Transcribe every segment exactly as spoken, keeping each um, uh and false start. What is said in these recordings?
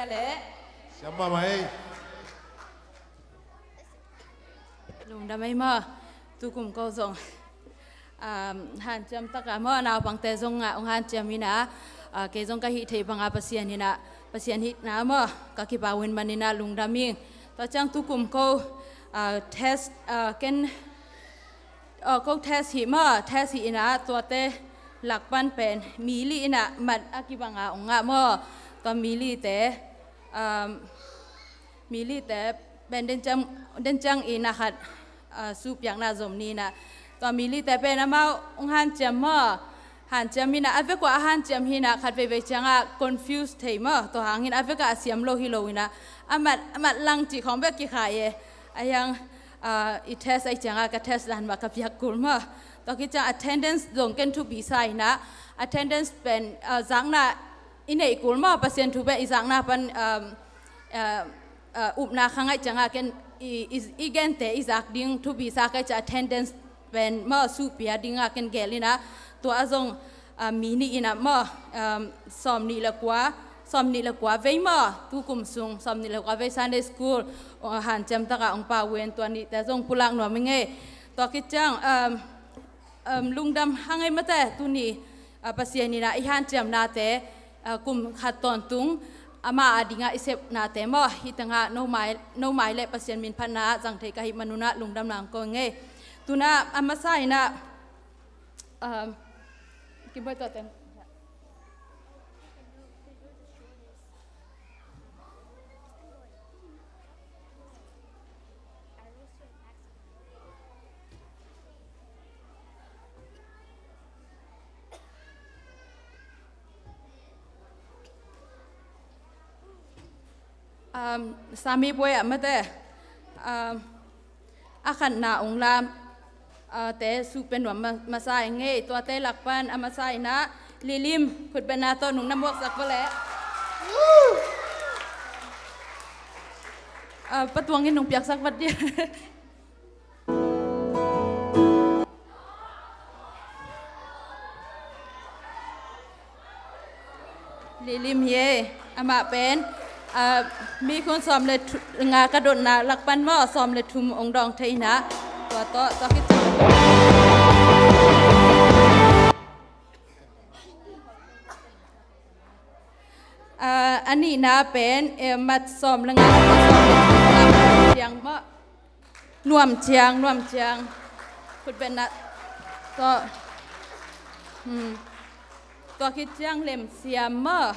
le. Siam mahmah ei. Lungdam ei maw. Tukum ko zong, um, hanciam taka maw, naupangte zong ah hong hanciam ina, uh, kei zong ka hih theih banga Pasian ina, Pasian hihna maw, ka kipau in man ina lungdam ing. Tua ciang tukum ko, uh, test, uh, ken, uh, ko test hi maw, test hi ina tuate lakpan pen mi li ina mat a kibanga ong ngah maw. Tua mi lite, um, mi lite pen den ciang, den ciang ina khat, ah, suhpiakna zom ni ina. Tua mi lite pen amau ong hanciam maw. Hanciam ina a vek ua a hanciam hi ina khat veivei cianga confuse thei maw. Tua hangin a vek a siam lo hi lo ina. A mat, a mat lang cih khong bek kikhai e. A hiang, ah, i test ai cianga ka test dan mah ka piak kul maw. Tua khit ciang attendance zong ken thupi sa ina. Attendance pen, ah, zakna i neih kul maw, Pasian thu bek i zakna pan, um, uh, uh, upna kha ngaih cianga ken i, i, i gente i zak ding thupi sa kai cia attendance pen maw suhpia dinga ken gel ina. Tua a zong, uh, mi nih ina maw, um, sawm nih le kua, sawm nih le kua vei maw, tukum sung sawm nih le kua vei Sunday school, uh, hanciam taka ong pau in tua nihte zong pulak nuam i ngei. Tua khit ciang, um, um, lungdam hang ei mate tuni, uh, Pasian ina i hanciamnate, ah, kum khat tawntung ama a dinga i sepnate maw, hi tengah no mai, no mai le Pasian min phatna zang thei ka hih manuna lungdam nang ko ngei. Tuna a masa ina, um, kimboi tua ten. Um, Sami Boy a mate, um, a khatna ung lam, uh, te suhpia nuam ma-, masa i ngei, tuate lakpan a masa ina Lilim khutbetna tawh nung na muaksak vo le. Uh, patuangin nung piaksak vat dia. Lilim hi e, amah pen, ah, mi khun sawm le thu-, nga ka dotna lakpan maw, sawm le thum ong dawng thei ina. Tua tawh, tua khit ciang. Ah, a nihna pen, eh, mat sawm le nga, sawm le thum ciang maw. Nuam ciang, nuam ciang. Khutbetna tawh. Hmm. Tua khit ciang Lemsiam maw.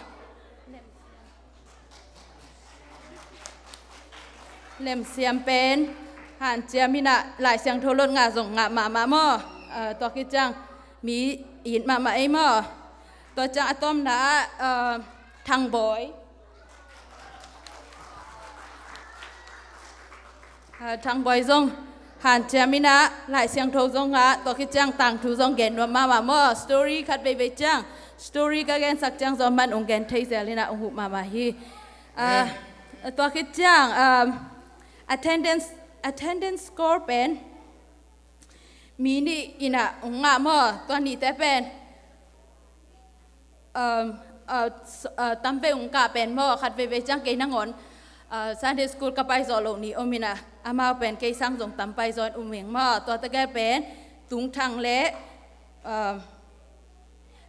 Lemsiam pen hanciam ina Lai Siangtho lot ngah zong ngah mahmah maw. Ah, tua khit ciang mi it mahmah ei maw. Tua ciang a tawpna ah, ah, Thang Bawi. Ah, Thang Bawi zong hanciam ina Lai Siangtho zong ngah, tua khit ciang tangthu zong gen nuam mahmah maw. Story khat veivei ciang, story ka gensak ciang zong man ong gen thei zel ina ong huh mahmah hi. Ah, tua khit ciang, um, attendance, attendance score pen mi nih ina ong ngah maw, tua nihte pen, um, uh, s-, uh, tam vei ong kah pen maw, khat veivei ciang kei nangawn, uh, Sunday school ka paizawh loh ni om ina, amau pen kei sang zong tam paizaw in um ing maw, tua tegel pen Tungthang le, uh,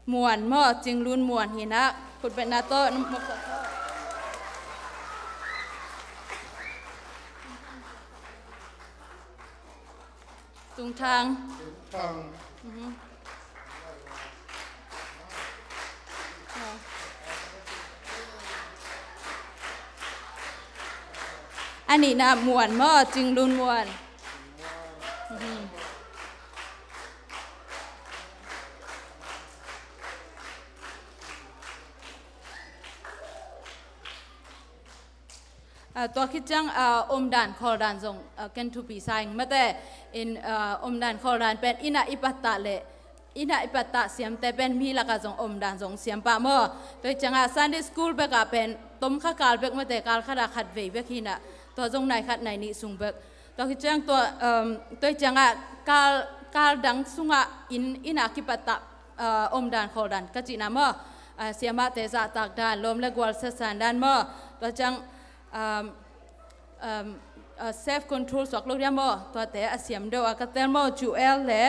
Muan maw, Cinglun Muan hi ina, khutbetna tawh, na mawk tawh. Tungthang. Tungthang. Mhm. A nihna Muan maw, Cinglun Muan. Mhm. Ah, tua khit ciang, ah, omdan khawldan zong, ah, ken thupi sa ing mate. In, ah, omdan khawldan pen ina i pattah le, ina i pattah siamte pen mi lakah zong omdan zong siam pah maw. Tua hi ciangah Sunday school bekah pen tom kha kal bek mate, kal khatah khat vei bek hi ina. Tua zong nai khat nai nih sung bek. Tua khit ciang tua, um, tua hi ciangah kal, kal dang sungah in, ina kipattah, ah, omdan khawldan ka cihna maw. Ah, siamahte zahtak dan, lawm le gual siasan dan maw. Tua ciang, um, um, uh, self control suak lo dia maw? Tuate a siam deuh a ka tel maw? Joel le,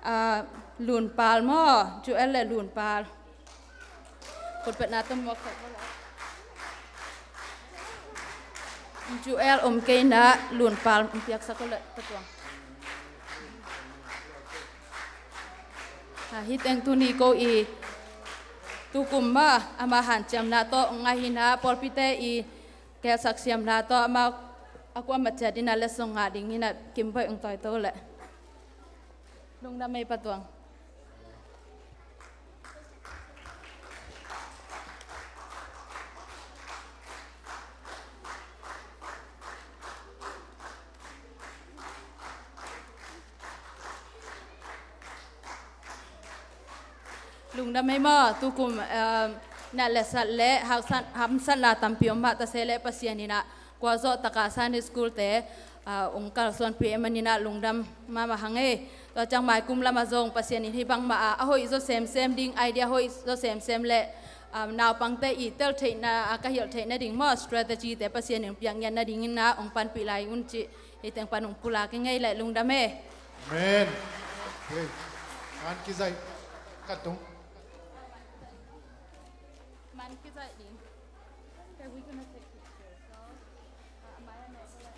uh, Lunpal maw? Joel le Lunpal. Kutpetna tawh muak khat maw? Joel om kei na, Lunpal om piaksak ko le, Patuang. Ha, hi teng tuni ko i tukum ma ama hanciamna tawh ngaihina pawlpite i kelsak siamna tawh ama a kuama ciat ina letsong ngah ding ina kimboih ong tawi to le. Lungdam ei Patuang. Lungdam ei maw, tukum, eh, na letsat le hausan, hamsatna tampi om mah ta se le Pasian ina kua zawh taka Sunday school te, ah, ong kalsuanpih e manin ah lungdam mahmah hang ei. Tua ciang maikum lamah zong Pasian in hih bangmah ah a hoih zaw semsem ding, idea hoih zaw semsem le, ah, naupangte i tel theihna, ah, ka hilh theih nading maw, strategy te Pasian in piak ngiat nadingin ah ong panpih lai un cih hih teng pan ong pulak e ngei le lungdam e. Amen. Okay. Man kizaih ka tung. Man kizaih ding. Okay, we're gonna take pictures. So, uh, Amaya, no, go ahead.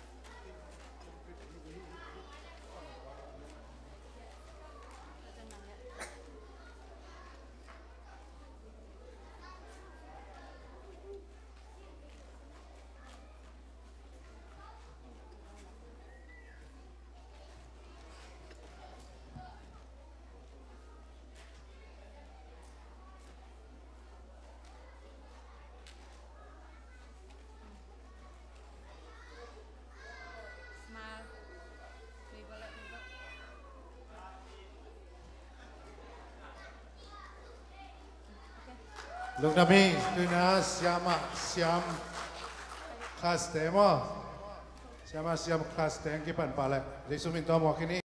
Lungdam hi. Tuina siamah siam class te maw? Siamah siam class te ang kipan pah le Jesu min tawh muak hi ni.